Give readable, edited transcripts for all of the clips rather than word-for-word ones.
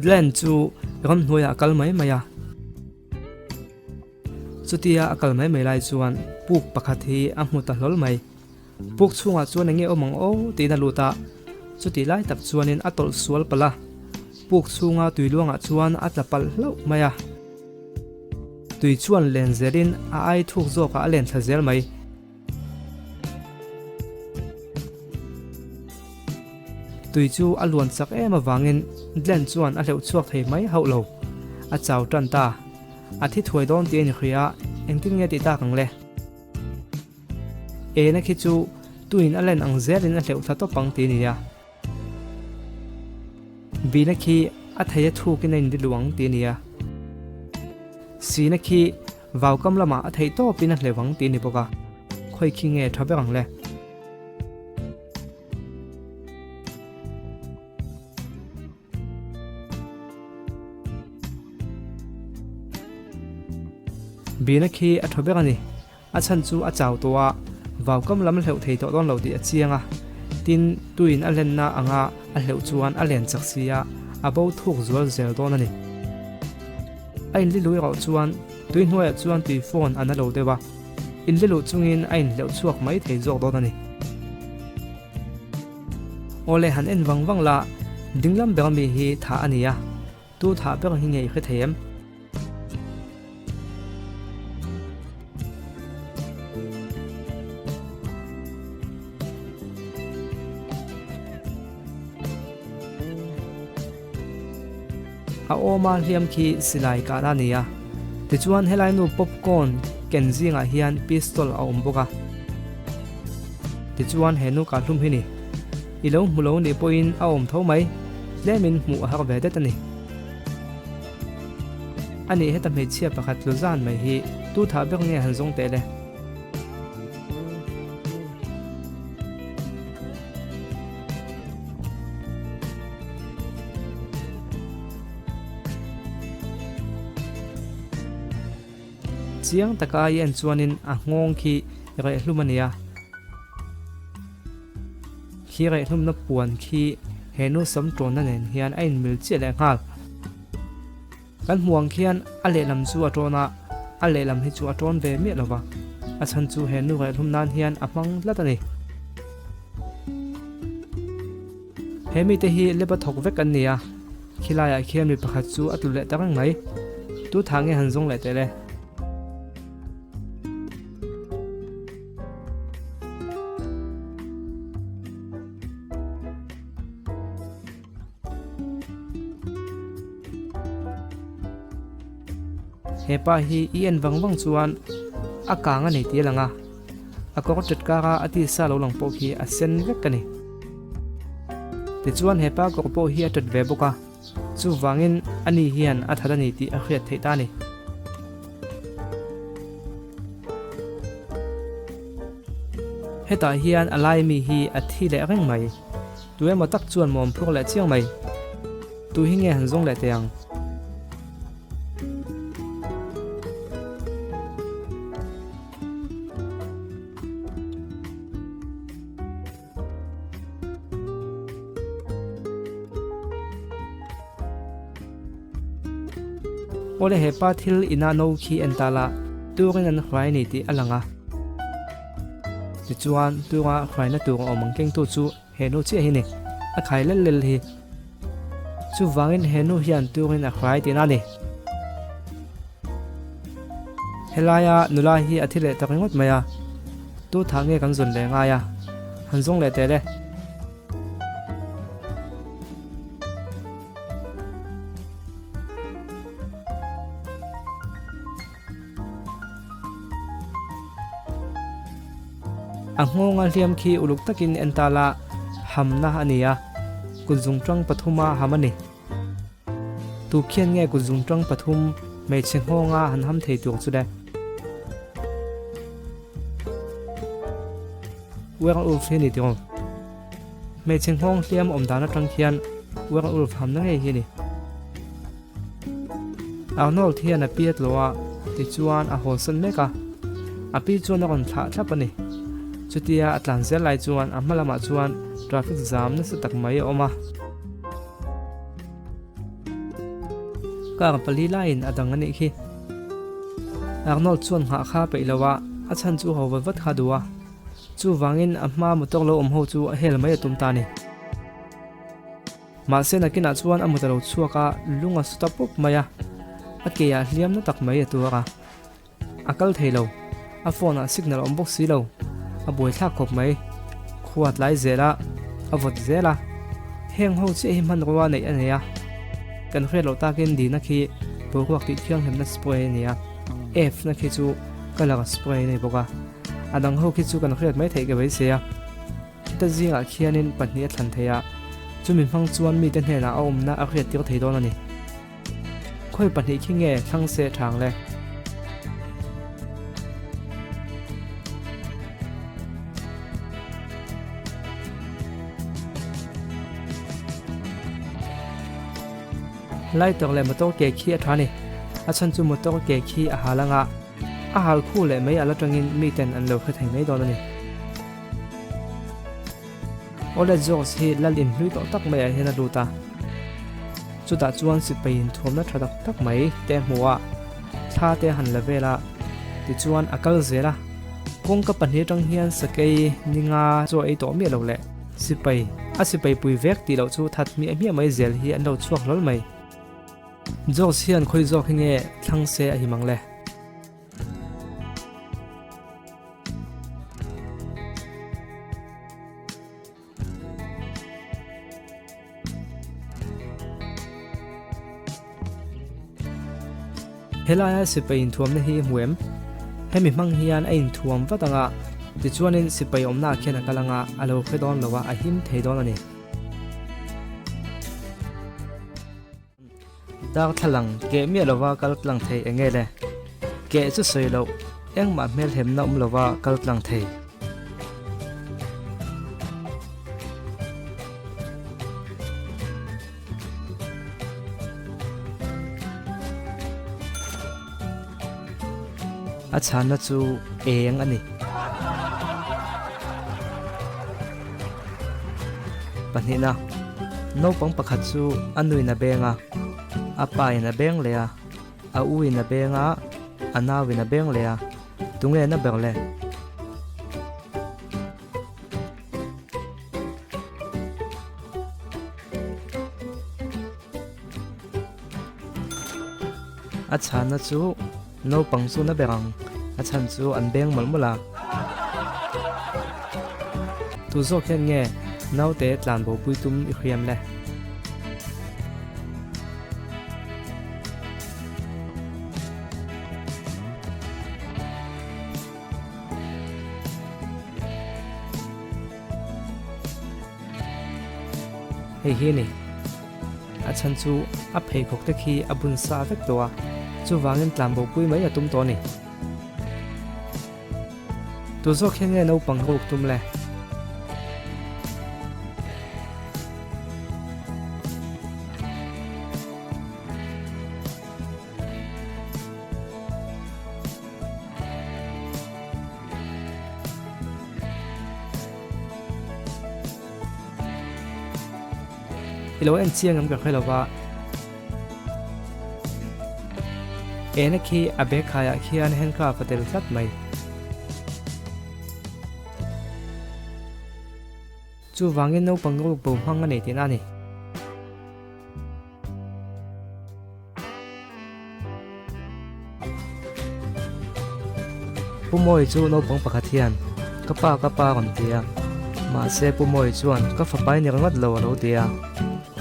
Glenn chu ramhnuaiah a kal mai mai a. Chutia a kal mai mai lai chuan puk pakhat hi a hmu ta hlawl mai. Puk chhungah chuan eng nge awm ang aw tiin a lut a, chutih lai tak chuanin a tawlh sual palh a, puk chhunga tui luangah chuan a tla palh hlauh mai a. Tui chuan len zelin a ai thuk zawkah a len thla zel mai. Tui chu a luan chak em avangin Glenn chuan a hleuh chhuak thei mai hauh lo. A chau tan ta. A thi thuai dawn tih a inhria a, engtin nge tih tak ang le? Ena khi chu tuin a len ang zelin a hleuh thla tawp ang tih a ni a. Bina khi a thei a thukin a inri luh ang tih a ni a. Sina khi Vaukam lamah a theih tawpin a hleuh ang tih a ni bawk a, khawi khi nge tha ber ang le? Bina khi a tha ber a ni. A chhan chu a chau tawh a, vaukam lam hleuh thei tawh dawn lo tih a chiang a. Tin, tuin a lenna anga a hleuh chuan a len chak si a, a bo thuk zual zel dawn a ni. A inlilu erawh chuan tui hnuaiah chuan tui phone a na lo deuh a, inliluh chungin a inhleuh chhuak mai thei zawk dawn a ni. Awle han en vang vang la, dinglam ber ami hi thah a ni a, tu thah ber hi nge i hre thei em? A awma hliam khi silai kahna a ni a, tichuan helai nu popcorn ken zingah hian pistol a awm bawk a. Tichuan he nu kah hlum hi ni. I lo hmu lo nih pawhin a awm tho mai, tlemin hmuh a har ve det a ni. A nih heta hmeichhia pakhat tlu zan mai hi tu thah ber nge han zawng teh le? Chiang taka i en chuanin a nghawng khi rehhlum a nia. Khi rehhlumna puan khi he nu sam tawnna nen hian a inmil chiah leh nghal. Kan hmuh ang khian a lehlam chu a tawn a, a lehlam hi chu a tawn ve miah lo va, a chhan chu he nu rehhlum nan hian a hmang tlat a ni. He mite hi leba thawk vek an ni a, khilaiah khian mi pakhat chu a tlu leh ta reng mai. Tu thah nge han zawng leh teh le? He pa hi i en vang vang chuan a kang a nei tih a lang a, a kawr ṭet kara a tisa lo lang pawh khi a sen vek a ni. Tichuan he pa kawr pawh hi a ṭet ve bawk a, chuvangin ani hian a that a ni tih a hriat theih ta a ni. Hetah hian a lai mi hi a thi leh reng mai. Tu emaw tak chuan mawm phur leh chiang mai. Tu hi nge han zawng leh teh ang? Awle hepa thil ina no khi en ta la, turin an hruai a ni tih a lang a. Tichuan tura hruaina tur a awm ang kengtu chu he nu chiah hi ni, a khai lel lel hi. Chuvangin he nu hian turin a hruai tihna a ni. Helaia nula hi a thi leh ta ringawt mai a, tu thah nge kan zawn leh ngai a, han zawng leh teh le. A nghawnga hliam khi uluk takin en ta la, hamna a ni a, kutzung tang pathuma ham a ni. Tu khian nge kutzung tang pathum hmeichhe nghawnga han ham thei tur chu le? Werewolf hi a ni tiraw? Hmeichhe nghawng hliam awm dan atang khian werewolf hamna ngei hi a ni. Arnold hian a pi a tlawh a, tichuan a hawnsan mek a. A pi chuan a rawn thlah thlap a ni. Chutia a tlan zel lai chuan a hma lamah chuan traffic jam nasa tak mai a awm a. Kar pali laiin a dang a nih khi. Arnold chuan nghah kha peih lo a, a chhan chu ho vat vat kha duh a. Chuvangin a hma motor lo awm ho chu a hel mai a tum ta a ni. Mahse nakinah chuan a mut a lo chhuak a, lung a su ta pawp mai a, a ke ah hliam na tak mai a tuar a. A kal thei lo, a phone ah signal a awm bawk si lo, a buaithlak khawp mai. Khua tlai zel a, a vawt zel a, heng ho chiah hi hmanrua neih a nei a. Kan hriat loh takin Dina khi boruak tih thianghlimna spray a ni a, F na khi chu colour spray a ni bawk a, a dang ho khi chu kan hriat mai theih ka beisei a. Khita zingah khianin pahnih a thlan thei a, chumi hmang chuan mite hnenah a awmna a hriat tir thei dawn a ni. Khawi pahnih khi nge thlang se thang le? Lighter leh motor ke khi a tha a ni. A chhan chu motor ke khi a hal anga a hal khu leh mai ala tangin miten an lo hre thei mai dawn a ni. Awle George hi lal in hlui tawh tak maiah hian a lut a, chutah chuan sipai inthuamna tha tak tak mai te a hmu a, thla te a han la vel a, tichuan a kal zel a, kawngka pahnih atang hian sakei ninga chu a ei tawh miah lo leh sipai a sipai pui vek tih loh chu that hmiah hmiah mai zel hi an lo chhuak hlawl mai. George hian khawi zawk hi nge thlang se a him ang le? Helaia sipai inthuamna hi i hmu em? Hemi hmang hian a inthuam vat anga, tichuanin sipai awmnaah khian a kal anga, a lo hre dawn lo a, a him thei dawn a ni. Darthlalang keh miah lova kal tlang thei eng nge le? Keh chu sawi loh, engmah hmelhemna awm lova kal tlang thei. A chhanna chu eng a ni. Pahnihna, naupang pakhat chu a nuin a beng a, a pain a beng leh a, a uin a beng a, a nauin a beng leh a, tunge na ber le? A chhanna chu naupang chu na ber ang, a chhan chu an beng mawlh mawlh a. Tu zawk hian nge naute tlan bopui tum i hriam le? Hei hi a ni. A chhan chu a pheikhawk te khi a bun sa vek tawh a, chuvangin tlanbopui mai a tum tawh a ni. Tu zawk hian nge naupang ruk tum le? I lo en chiang em ka hre lova. Ena khi a bag khaiah khian handcuff a tel tlat mai. Chuvangin naupang ruk bo hmang a nei tihna a ni. Pu Mawi chu naupang pakhat hian, Ka pa, ka pa rawn ti a. Mahse Pu Mawi chuan, Ka fapa i ni ringawt lo a lo ti a.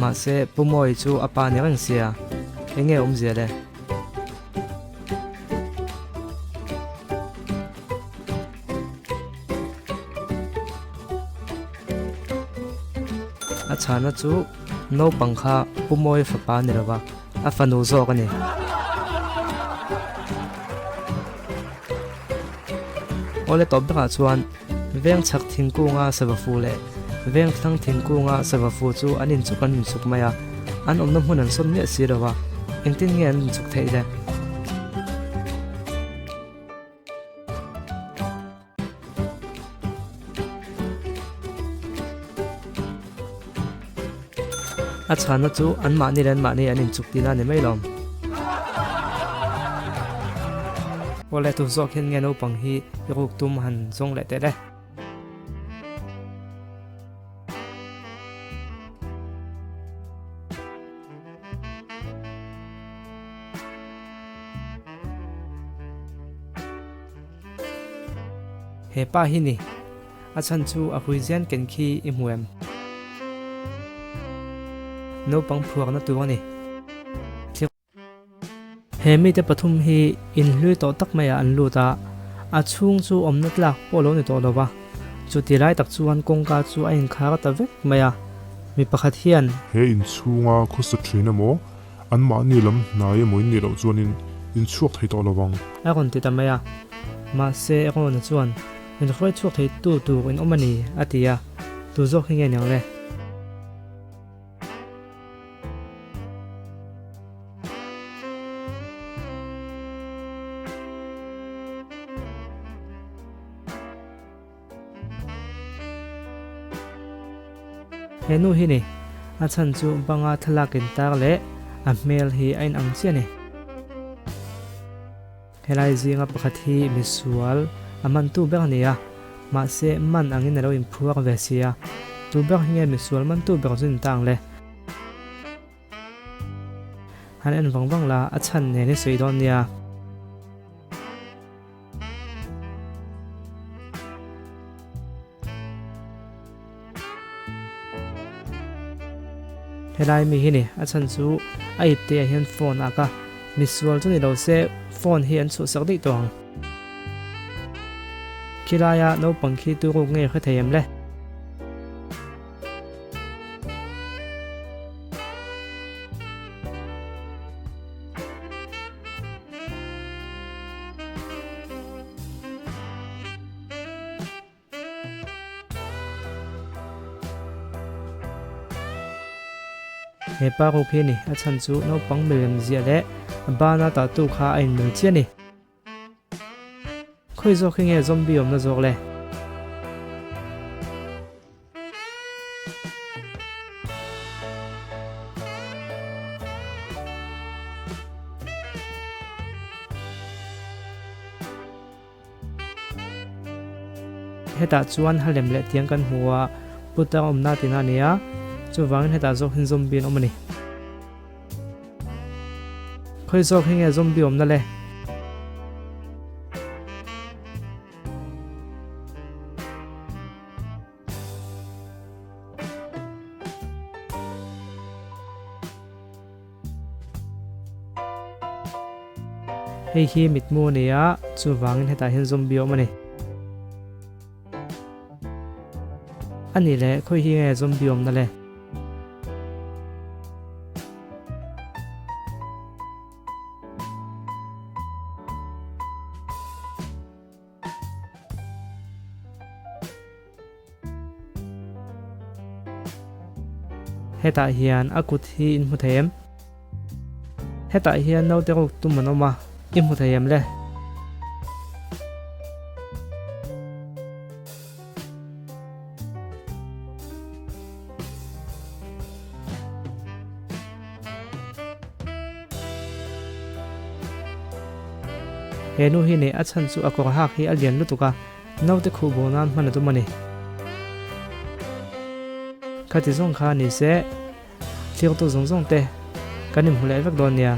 Mahse Pu Mawi chu a pa ni reng sia, eng nge awmzia le? A chhana chu naupang kha Pu Mawi fapa ni lova, a fanu zawk a ni. Awle tawp berah chuan veng chhak thingkunga sava fu leh veng thlang thingkunga sava fu chu an inchuk an inchuk mai a, an awmna hmun an sawn miah si lova, engtin nge an inchuk theih le? A chhanna chu anmahni leh anmahni an inchuk tihna a ni mai lawm. Awle tu zawk hian nge naupang hi i ruk tum han zawng leh teh le. He pa hi ni. A chhan chu a hui zian ken khi i hmu em? Naupang phuakna tur a ni. He mite pathum hi inhlui tawh tak maiah an lut a, a chhung chu awmna tlak pawh lo ni tawh lo va. Chuti lai tak chuan kawngka chu a inkhar ta vek mai a, mi pakhat hian. He inchhunga khawsa thin emaw, anmahni lam hnai emaw in nih loh chuanin in chhuak thei tawh lo vang. A rawn ti ta mai a, mahse Rawna chuan, Min hruai chhuak thei tu tur in awm a ni, a ti a, tu zawk hi nge niang le? He nu hi ni, a chhan chu banga thlalak intar leh a hmel hi a inang chiah a ni. Helai zinga pakhat hi misual a mantu ber a ni a, mahse man angin a lo inphuar ve si a, tu ber hi nge misual mantu ber chu ni ta ang le? Han en vang vang la, a chhan nen i sawi dawn nia. Helai mi hi ni, a chhan chu a ipte ah hian phone a ak a, misual chu ni lo se phone hi an chhuhsak daih tawh ang. Khilaia naupang khi turuk ngei hre thei em le? He pa ruk hi a ni, a chhan chu naupang milem ziah leh a bana tahtu kha a inmil chiah a ni. Khawi zawk hi nge zombie awmna zawk le? Hetah chuan halem leh tiang kan hmu a, putar awmna tina a ni a, chuvangin hetah zawk hian zombie an awm a ni. Khawi zawk hi nge zombie awmna le? Hei hi mitmu a ni a, chuvangin hetah hian zombie a awm a ni. A nih leh khawi hi nge zombie awmna le? Hetah hian a kut hi in hmu thei em? Hetah hian naute ruk tum an awm a, i hmu thei em le? He nu hi nei a chhan chu a kawr hak hi a lian lutuk a, naute khuh bo nan hman a tum a ni. Khati zawng kha ni se, thirtu zawng zawng te kan inhmu leh vek dawn nia.